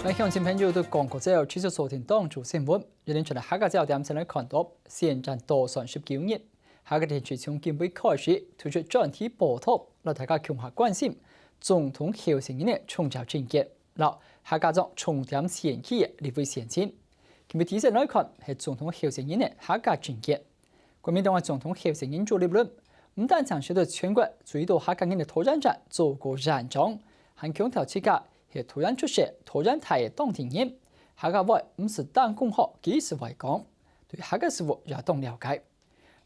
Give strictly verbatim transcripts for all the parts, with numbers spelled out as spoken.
各位鄉親朋友，對廣告之後，繼續收聽當週新聞。一連串个客家焦點，先來看到，選戰倒算十九日，客家電視從今晡日開始推出專題報導，摎大家共下關心總統候選人个重要政見，摎客家庄重點選區个立委選情。今晡日第一線來看，係總統候選人个客家政見。 國民黨个總統候選人朱立倫，毋單淨受到全國最多客家人个桃園站做過縣長，還強調自家係桃園出世、桃園大个當地人，客家話毋使當公學幾時會講，對客家事務也當了解。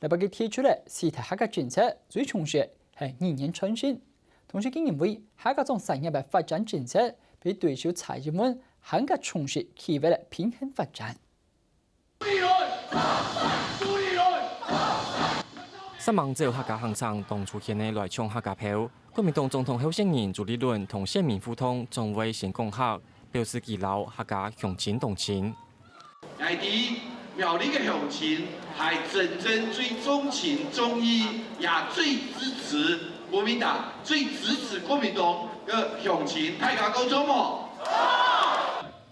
另外佢提出个四大客家政策最重視係語言傳承，同時佢認為客家庄產業个發展政策比對手蔡英文還較重視區域个平衡發展。 煞猛走客家行程，當出現个來搶客家票。國民黨總統候選人朱立倫同選民互動，總會先講客，表示佢摎客家鄉親當親。𠊎知苗栗个鄉親還真正最重情重義，也最支持國民黨，最支持國民黨个鄉親，大家講著無？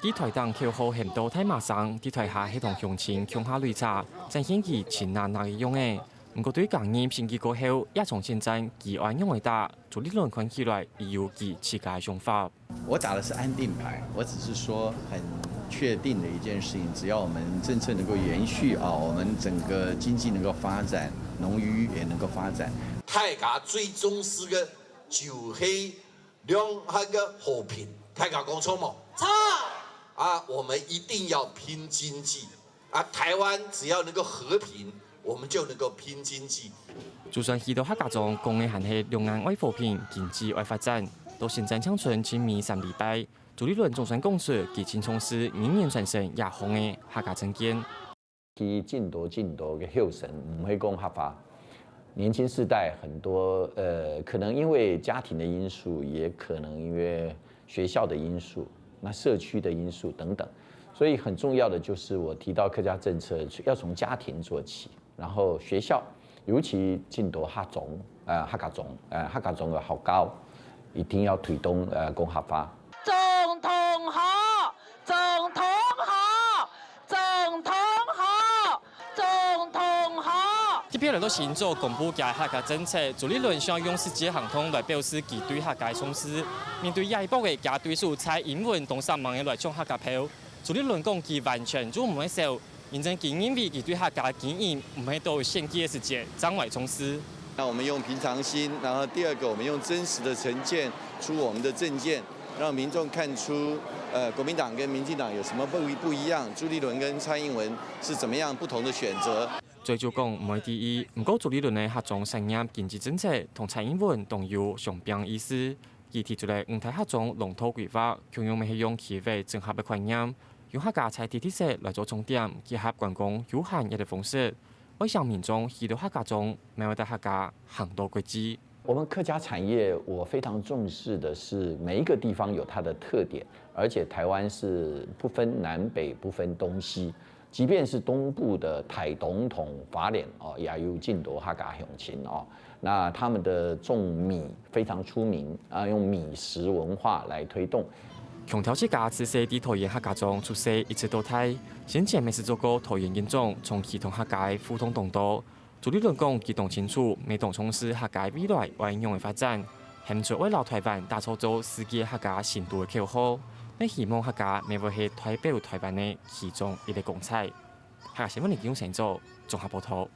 在台頂口號喊到大嫲聲，在台下係同鄉親共下擂茶，展現佢盡拿拿个樣仔。毋過對加入選舉過後，野場選戰佢愛仰仔打，朱立倫看起來已有佢自家个想法。我打的是安定牌，我只是說很確定的一件事情，只要我們政策能夠延續啊，我們整個經濟能夠發展，農漁也能夠發展。大家最重視个就係 兩岸个和平，大家講著無？著！啊，我們一定要拚經濟。啊，台灣只要能夠和平，我們就能夠拚經濟。就算去到客家庄，講个還係兩岸愛和平、經濟愛發展，到新莊長春盡尾三禮拜，朱立倫總算講出佢盡重視語言傳承這項个客家政見。 去盡多盡多个後生，毋會講客話。年輕世代很多，呃，可能因為家庭的因素，也可能因為學校的因素，那社區的因素等等。所以很重要的就是我提到客家政策，要從家庭做起，然後學校，尤其盡多客庄，呃，客家庄，呃，客家庄个學校，一定要推動，呃，講客話。總統好！ 總統好！總統好！總統好！特別來到新竹公布佢个客家政策，朱立倫想用實際行動來表示佢對客家个重視。面對這一波个佢對手蔡英文當煞猛个來搶客家票，朱立倫講佢完全就毋會愁，因為佢認為佢對客家經營毋係到選舉个時節正會重視。那我們用平常心，然後第二個，我們用真實的呈現出我們的政見， 讓民眾看出，呃，國民黨跟民進黨有什麼不一，不一樣，朱立倫跟蔡英文是怎麼樣不同的選擇。嘴就講毋會第一，毋過朱立倫个客庄產業經濟政策同蔡英文當有相拚意思。佢提出个五大客庄龍頭規劃，共樣乜係用區域整合个概念，用客家在地特色來做重點，結合觀光、休閒這個方式，愛想民眾去到客家庄，乜愛帶客家行到國際。 我們客家產業，我非常重視的是每一個地方有它的特點，而且台灣是不分南北、不分東西，即便是東部的台東同花蓮哦，也有盡多客家鄉親哦。那他們的種米非常出名啊，用米食文化來推動。強調自家自細在桃園客家庄出世，一直到大，先前乜係做過桃園縣長，長期同客家互動當多。 朱立倫講，佢當清楚，乜當重視客家未來愛仰仔發展，喊出愛摎台灣打造做世界客家新都个口號，乜希望客家乜會係代表台灣个其中一個光彩。客家新聞林金生做綜合報導。